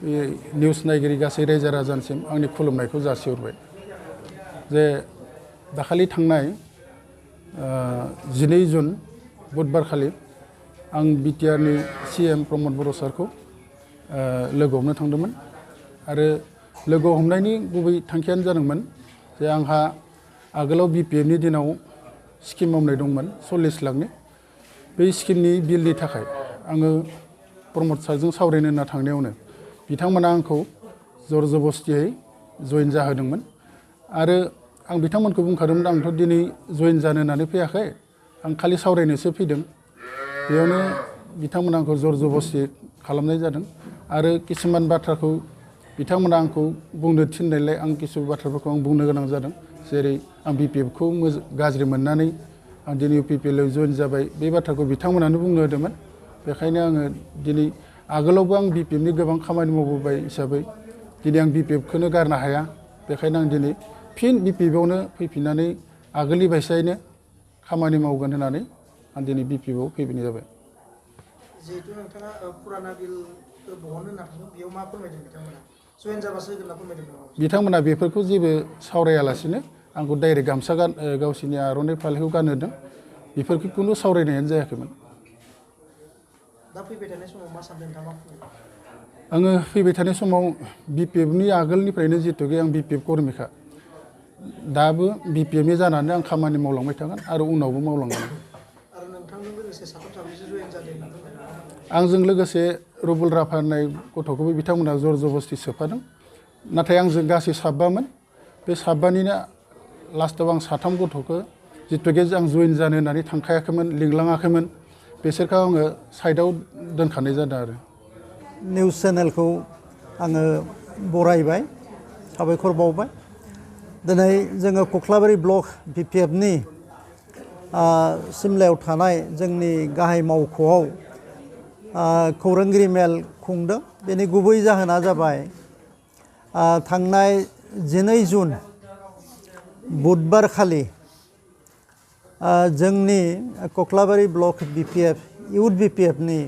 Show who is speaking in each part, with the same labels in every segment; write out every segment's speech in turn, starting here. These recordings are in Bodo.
Speaker 1: निउस नायगिरि गासै रायजो राजानिसिम आंनि खुलुमनायखौ जासिहरबाय जे दाखालि थांनाय 12 जुन बुधबार खालि आं बिटिआरनि सिएम प्रमद बर' सारखौ लोगो हमनो थांदोंमोन आरो लोगो हमनायनि गुबै थांखियानो जादोंमोन जे आंहा आगोलाव बिपिएफनि दिनाव स्किम मावनाय दंमोन 40 लाखनि बै स्किमनि बिलनि थाखाय आङो प्रमद सारजों सावरायनो होनना थांनायावनो बिथांमोना आंखौ जर जबस्तियै जइन जाहोदोंमोन आरो आं बिथांमोनखौ बुंखादोंमोन आंथ' दिनै जइन जानो होननानै फैयाखै आं खालि सावरायनोसो फैदों बेयावनो बिथांमोना आंखौ जर जबस्ति खालामनाय जादों आरो किसुमान बाथ्राखौ बिथांमोना आंखौ बुंनो थिननायलाय आं किसु बाथ्राफोरखौ आं बुंनो गोनां जादों जेरै आं बिपिएफखौ गाज्रि मोननानै आं दिनै इउ.प जइन जाबाय बे बाथ्राखौ बिथांमोनानो बुंनो होदोंमोन बेखायनो आङो दिनै आगोलावबो आं बिपिएफनि गोबां खामानि मावबोबाय हिसाबै दिनै आं बिपिएफखौनो गारनो हाया बेखायनो आं दिनै फिन बिपिएफआवनो फैफिननानै आगोलनि बायसायैनो खामानि मावगोन होननानै आं दिनै बिपिएफआव फैफिननाय जाबाय
Speaker 2: जिहेतु नोंथाङा पुराना बिलखौ बहननो होनना थांदों बेयाव मा फोरमायदों बिथांमोना जइन जाबासो होगोन होनना फोरमायदों
Speaker 1: बिथांमोना बेफोरखौ जेबो सावरायालासिनो आंखौ डाइरेक्ट गामसा गावसोरनि आर'नाइ फालिखौ गानहोदों बेफोरखौ खुनु सावरायनायानो जायाखैमोन
Speaker 2: दा फैबाय थानाय समाव मा सानदों नोंथाङा मा फोरमायदों
Speaker 1: आङो फैबाय थानाय समाव बिपिएफनि आगोलनिफ्रायनो जिहेतुके आं बिपिएफ कर्मिखा दाबो बिपिएफनि जानानै आं खामानि मावलांबाय थागोन आरो उनावबो मावलांगोन
Speaker 2: आरो नोंथांजों लोगोसे साथाम साब्रैसो जइन जादों
Speaker 1: आंजों लोगोसे रुबुल राफा होननाय गथ'खौबो बिथांमोना जर जबस्ति सोफादों नाथाय आंजों गासै 7 बे 7निनो लास्टआव आं 3 गथ'खौ जितुके आं जइन जानो होननानै थांखायाखैमोन लिंलाङाखैमोन बिसोरखौ आङो साइडआव दोनखानाय जादों आरो
Speaker 3: निउस चेनेलखौ आङो बरायबाय साबायखर बावबाय दिनै जोङो कख्लाबारि ब्लक बिपिएफनि सिमलायाव थानाय जोंनि गाहाय मावख'आव खौरांगिरि मेल खुंदों बेनि गुबै जाहोना जाबाय थांनाय 12 जुन बुधबार खालि जोंनि कख्लाबारि ब्लक बिपिएफ इउथ बिपिएफनि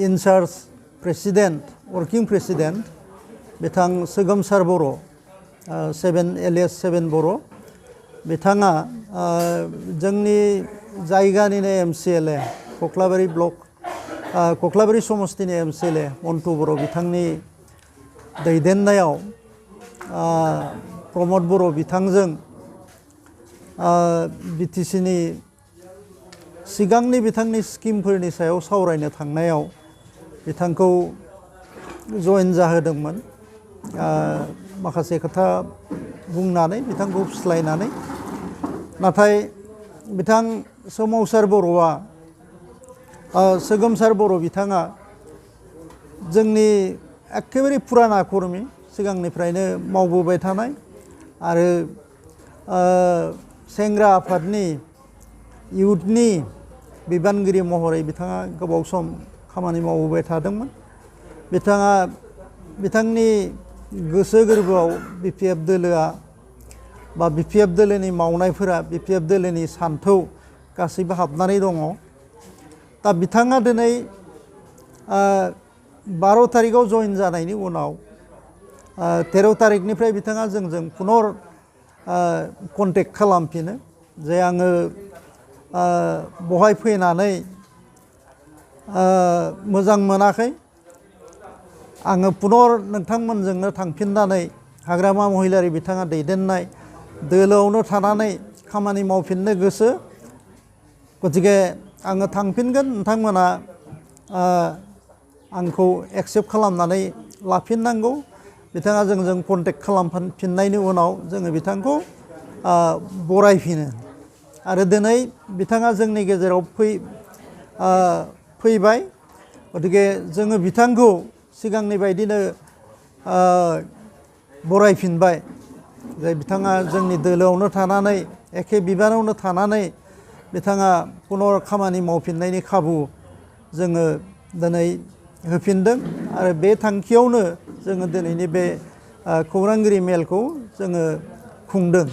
Speaker 3: इनचार्ज प्रेसिडेन्ट वर्किं प्रेसिडेन्ट बिथां सोगोमसार बर' 7 एल.ए 7 बर' बिथाङा जोंनि जायगानिनो एम.स कख्लाबारि ब्लक कख्लाबारि समस्तिनि एम.स मन्टु बर' बिथांनि दैदेननायाव प्रमद बर' बिथांजों बिटिसिनि सिगांनि बिथांनि स्किमफोरनि सायाव सावरायनो थांनायाव बिथांखौ जइन जाहोदोंमोन माखासे खोथा बुंनानै बिथांखौ फुस्लायनानै नाथाय बिथां सोमावसार बर'आ सोगोमसार बर' बिथाङा जोंनि एखेबारे फुराना कर्मि सिगांनिफ्रायनो मावबोबाय थानाय आरो सेंग्रा आफादनि इउथनि बिबानगिरि महरै बिथाङा गोबाव सम खामानि मावबोबाय थादोंमोन बिथाङा बिथांनि गोसो गोरबोआव बिपिएफ दोलोआ बा बिपिएफ दोलोनि मावनायफोरा बिपिएफ दोलोनि सान्थौ गासैबो हाबनानै दङ दा बिथाङा दिनै 12 तारिखआव जइन जानायनि उनाव 13 तारिखनिफ्राय बिथाङा जोंजों पुनर कन्टेक्ट खालामफिनो जे आङो बहाय फैनानै मोजां मोनाखै आङो पुनर नोंथांमोनजोंनो थांफिननानै हाग्रामा महिलारि बिथाङा दैदेननाय दोलोआवनो थानानै खामानि मावफिननो गोसो गतिके आङो थांफिनगोन नोंथांमोना आंखौ एक्सेप्ट खालामनानै लाफिननांगौ बिथाङा जोंजों कन्टेक्ट खालामफिननायनि उनाव जोङो बिथांखौ बरायफिनो आरो दिनै बिथाङा जोंनि गेजेराव फैबाय गतिके जोङो बिथांखौ सिगांनि बायदिनो बरायफिनबाय जे बिथाङा जोंनि दोलोआवनो थानानै एखे बिबानावनो थानानै बिथाङा पुनर खामानि मावफिननायनि खाबु जोङो दिनै होफिनदों आरो बे थांखियावनो जोङो दिनैनि बे खौरांगिरि मेलखौ जोङो खुंदों।